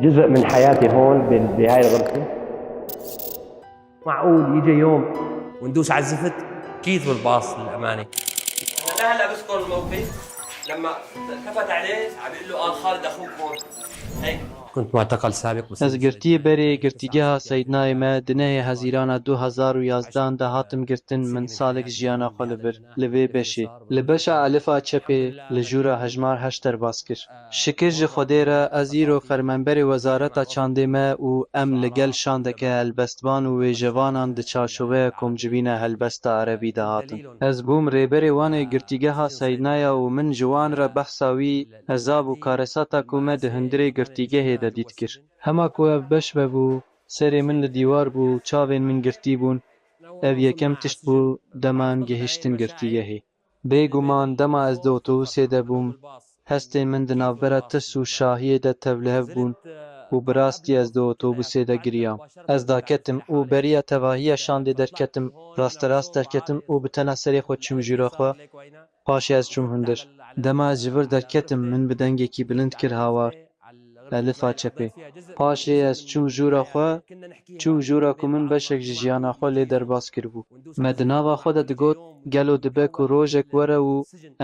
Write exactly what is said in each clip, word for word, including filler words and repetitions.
جزء من حياتي هون ب- بهاي الغرفة. معقول يجي يوم وندوس على الزفت؟ أكيد بالباص للأمانة. أنا لهلا بذكر الموقف لما التفت عليه عم يقول له: "آه، خالد أخوك هون." هيك. كنت معتقل سابق بس Ez girtiyê berê girtîgeha Seydnayê me di nehê Hezîrana du hezar û yazdehan de hatim girtin, min salek jiyana xwe li vir, li vê beşê, li beşa elifa çepê, li jûra hejmar heşt derbas kir. Şikir ji Xwedê re ez îro fermanberê Wezareta Çandê me û em li gel şandeke helbestvan û wêjevanan di çarçoveya komcivîna helbesta erebî de hatin. Ez bûm rêberê wan ê girtîgeha Seydnaya û min ji wan re behsa wî, ezab û karesata ku me di hundirê girtîgehê de dît kir. Hema ku ev beş vebû, serê min li dîwar bû û çavên min girtî bûn. Ev yekem tişt bû dema em gihiştin girtîgehê. Bêguman dema ez di otobusê de bûm, hestên min di navbera tirs û şahiyê de tevlihev bûn û bi rastî ez di otobusê de giriyam. Ez daketim û beriya tevahiya şandê derketim, rasterast derketim û bi tena serê xwe çûm jûra xwe, paşê ez çûm hundir. Dema ez ji vir derketim, min bi dengekî bilind kir hawar, elifa çepê. Paşê ez çûm jûra xwe, çûm jûra ku min beşek ji jiyana xwe lê derbas kiribû. Me di nava xwe de digot, gelo dibe ku rojek were û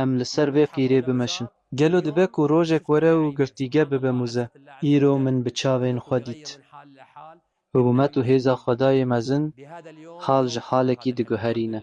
em li ser vê qîrê bimeşin? Gelo dibe ku rojek were û girtîge bibe muze? Îro min bi çavên xwe dît. Hikûmet û hêza Xwedayê mezin hal ji halekî diguherîne.